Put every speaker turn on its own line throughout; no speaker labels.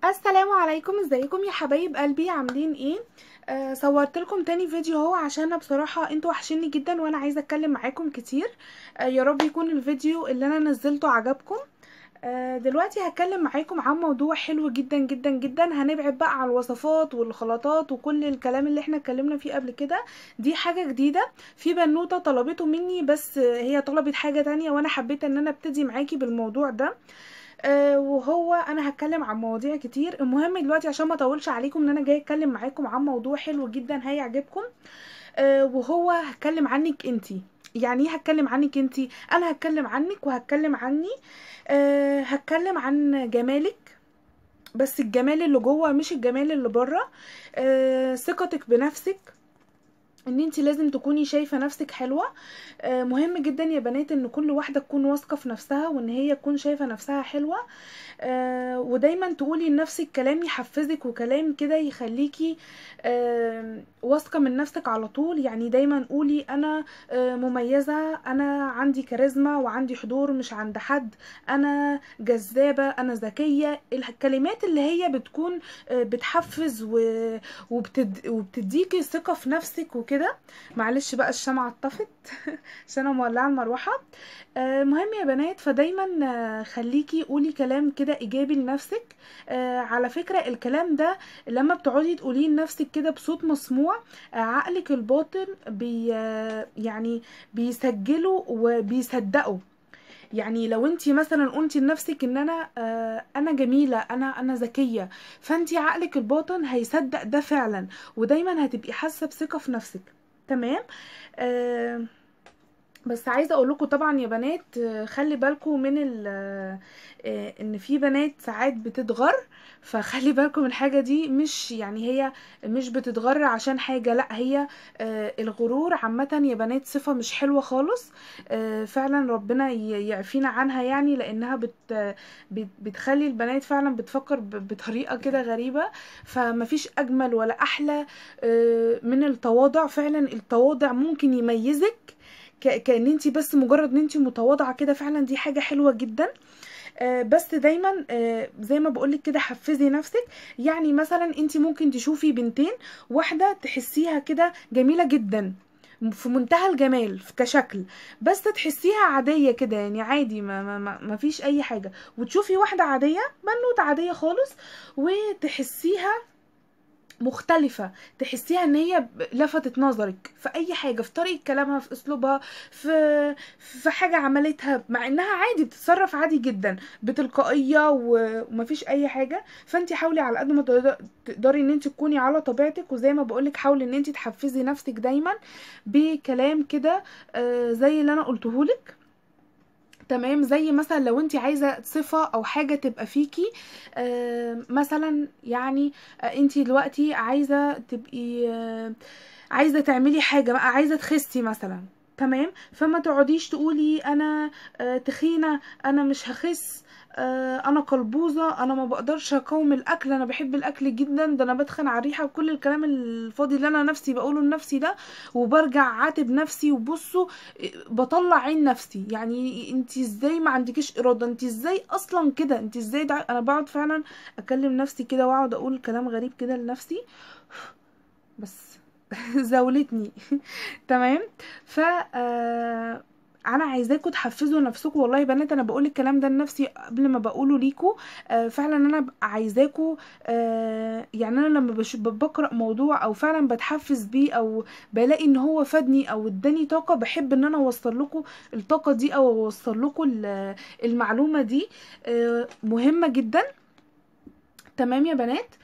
السلام عليكم، ازيكم يا حبايب قلبي؟ عاملين ايه؟ صورت لكم تاني فيديو اهو عشان بصراحة انتوا وحشيني جدا وانا عايزه اتكلم معاكم كتير. يا رب يكون الفيديو اللي انا نزلته عجبكم. دلوقتي هتكلم معاكم عن موضوع حلو جدا جدا جدا. هنبعد بقى على الوصفات والخلطات وكل الكلام اللي احنا اتكلمنا فيه قبل كده. دي حاجة جديدة، في بنوتة طلبته مني، بس هي طلبت حاجة تانية وانا حبيت ان انا ابتدي معاكي بالموضوع ده. وهو انا هتكلم عن مواضيع كتير. المهم دلوقتي عشان ما اطولش عليكم ان انا جاية اتكلم معاكم عن موضوع حلو جدا هيعجبكم. وهو هتكلم عنك انتي. يعني ايه هتكلم عنك انتي؟ انا هتكلم عنك وهتكلم عني. هتكلم عن جمالك، بس الجمال اللي جوه مش الجمال اللي بره. ثقتك بنفسك، ان انتي لازم تكوني شايفة نفسك حلوة. مهم جدا يا بنات ان كل واحدة تكون واثقة في نفسها وان هي تكون شايفة نفسها حلوة. ودايما تقولي لنفسك كلام يحفزك وكلام كده يخليكي واثقة من نفسك على طول. يعني دايما قولي انا مميزة، انا عندي كاريزما وعندي حضور مش عند حد، انا جذابة، انا ذكية. الكلمات اللي هي بتكون بتحفز وبتديكي ثقة في نفسك وكده. معلش بقى الشمعة اتطفت عشان انا مولعه المروحة. مهم يا بنات، فدايما خليكي قولي كلام كده ايجابي لنفسك. على فكرة الكلام ده لما بتقعدي تقوليه لنفسك كده بصوت مسموع، عقلك الباطن يعني بيسجله وبيصدقه. يعني لو انتي مثلا قلتي لنفسك ان انا انا جميلة، انا ذكية، فانتي عقلك الباطن هيصدق ده فعلا، ودايما هتبقي حاسه بثقة في نفسك. تمام. بس عايزه اقول لكم طبعا يا بنات، خلي بالكم من ان في بنات ساعات بتتغر، فخلي بالكم من الحاجة دي. مش يعني هي مش بتتغر عشان حاجة، لا، هي الغرور عامة يا بنات صفة مش حلوة خالص. فعلا ربنا يعفينا عنها، يعني لانها بتخلي البنات فعلا بتفكر بطريقة كده غريبة. فمفيش اجمل ولا احلى من التواضع. فعلا التواضع ممكن يميزك كأن انتي بس مجرد ان انتي متواضعة كده، فعلا دي حاجة حلوة جدا. بس دايما زي ما بقولك كده حفزي نفسك. يعني مثلا انتي ممكن تشوفي بنتين، واحدة تحسيها كده جميلة جدا في منتهى الجمال كشكل، بس تحسيها عادية كده، يعني عادي، ما, ما, ما, ما فيش اي حاجة. وتشوفي واحدة عادية، بنوتة عادية خالص، وتحسيها مختلفة، تحسيها ان هي لفتت نظرك في اي حاجة، في طريقة كلامها، في اسلوبها، في حاجة عملتها، مع انها عادي بتتصرف عادي جدا بتلقائية ومفيش اي حاجة. فانت حاولي على قد ما تقدري ان انت تكوني على طبيعتك، وزي ما بقولك حاولي ان انت تحفزي نفسك دايما بكلام كده زي اللي انا قلتهولك. تمام. زي مثلا لو انت عايزه صفة او حاجة تبقى فيكي، مثلا يعني انت دلوقتي عايزه تبقي، عايزه تعملي حاجة بقى، عايزه تخسي مثلا، تمام، فما تقعديش تقولي انا تخينة، انا مش هخس، انا قلبوزه، انا ما بقدرش اقاوم الاكل، انا بحب الاكل جدا، ده انا بتخن على الريحة، وكل الكلام الفاضي اللي انا نفسي بقوله لنفسي ده، وبرجع عاتب نفسي وبصوا بطلع عين نفسي. يعني انت ازاي ما عندكيش اراده؟ انت ازاي اصلا كده؟ انت ازاي ده؟ انا بقعد فعلا اكلم نفسي كده واقعد اقول كلام غريب كده لنفسي، بس زولتني. تمام. ف انا عايزاكم تحفزوا نفسكم. والله يا بنات انا بقول الكلام ده لنفسي قبل ما بقوله ليكم. فعلا انا عايزاكم، يعني انا لما بقرا موضوع او فعلا بتحفز بيه او بلاقي ان هو فادني او اداني طاقة، بحب ان انا اوصل لكم الطاقة دي او اوصل لكم المعلومة دي. مهمة جدا. تمام يا بنات.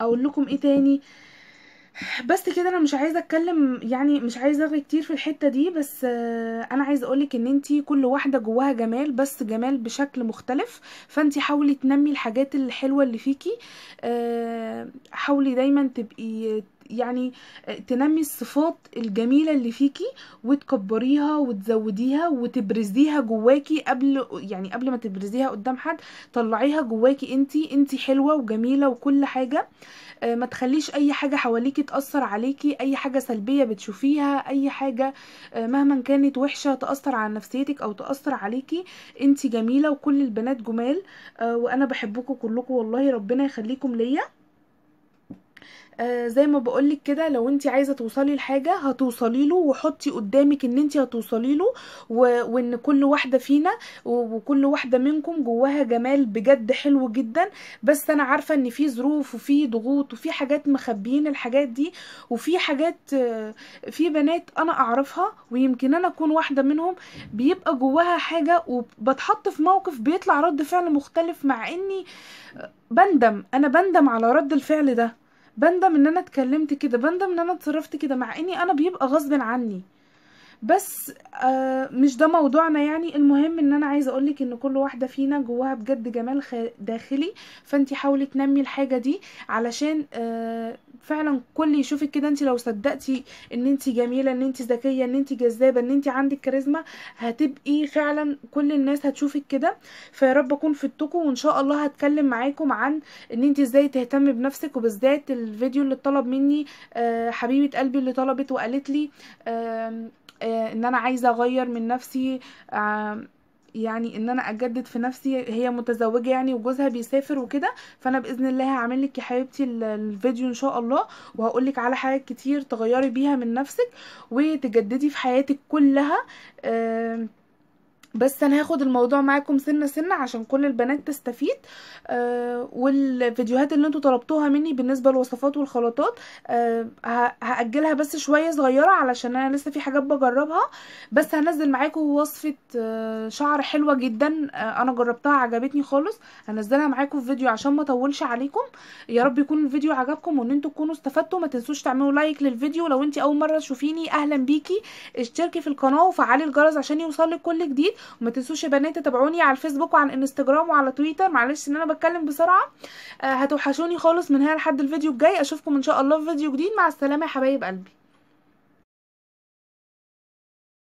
اقول لكم ايه تاني؟ بس كده انا مش عايزه اتكلم، يعني مش عايزه ارغي كتير في الحتة دي، بس انا عايزه اقولك ان انتي كل واحدة جواها جمال، بس جمال بشكل مختلف. فانتي حاولي تنمي الحاجات الحلوة اللي فيكي. حاولي دايما تبقي يعني تنمي الصفات الجميلة اللي فيكي وتكبريها وتزوديها وتبرزيها جواكي، قبل يعني قبل ما تبرزيها قدام حد طلعيها جواكي. انتي حلوة وجميلة وكل حاجة. ما تخليش اي حاجة حواليكي تأثر عليكي، اي حاجة سلبية بتشوفيها، اي حاجة مهما كانت وحشة تأثر على نفسيتك او تأثر عليكي. انتي جميلة وكل البنات جمال، وانا بحبكم كلكم والله، ربنا يخليكم ليا. زي ما بقولك كده، لو انت عايزه توصلي لحاجة هتوصلي له، وحطي قدامك ان انت هتوصلي له، وان كل واحدة فينا وكل واحدة منكم جواها جمال بجد حلو جدا. بس انا عارفه ان في ظروف وفي ضغوط وفي حاجات مخبيين الحاجات دي، وفي حاجات في بنات انا اعرفها ويمكن انا اكون واحدة منهم بيبقى جواها حاجة، وبتحط في موقف بيطلع رد فعل مختلف، مع اني بندم، انا بندم على رد الفعل ده، بندم ان انا اتكلمت كده، بندم ان انا اتصرفت كده، مع اني انا بيبقى غصب عني. بس مش ده موضوعنا يعني. المهم ان انا عايزه اقولك ان كل واحدة فينا جواها بجد جمال داخلي، فانتي حاولي تنمي الحاجة دي علشان فعلا كل يشوفك كده. انتي لو صدقتي ان انتي جميلة، ان انتي ذكية، ان انتي جذابة، ان انتي عندك كاريزما، هتبقي فعلا كل الناس هتشوفك كده. فيا رب اكون فدتكم، وان شاء الله هتكلم معاكم عن ان انتي ازاي تهتمي بنفسك، وبالذات الفيديو اللي طلب مني حبيبه قلبي اللي طلبت وقالت لي ان انا عايزه اغير من نفسي، يعني ان انا اجدد في نفسي. هي متزوجة يعني وجوزها بيسافر وكده، فانا باذن الله هعمل لك يا حبيبتي الفيديو ان شاء الله، وهقول لك على حاجات كتير تغيري بيها من نفسك وتجددي في حياتك كلها. بس انا هاخد الموضوع معاكم سنة سنة عشان كل البنات تستفيد. والفيديوهات اللي انتوا طلبتوها مني بالنسبة للوصفات والخلطات هاجلها بس شوية صغيرة علشان انا لسه في حاجات بجربها. بس هنزل معاكم وصفه شعر حلوة جدا، انا جربتها عجبتني خالص، هنزلها معاكم في فيديو عشان ما اطولش عليكم. يا رب يكون الفيديو عجبكم وان انتوا تكونوا استفدتوا. ما تنسوش تعملوا like للفيديو. لو انت اول مرة تشوفيني اهلا بيكي، اشتركي في القناة وفعلي الجرس عشان يوصلك كل جديد. وما تنسوش يا بنات تتابعوني على الفيسبوك وعلى الانستجرام وعلى تويتر. معلش ان انا بتكلم بسرعة، هتوحشوني خالص من هنا لحد الفيديو الجاي. اشوفكم ان شاء الله في فيديو جديد. مع السلامة يا حبايب قلبي.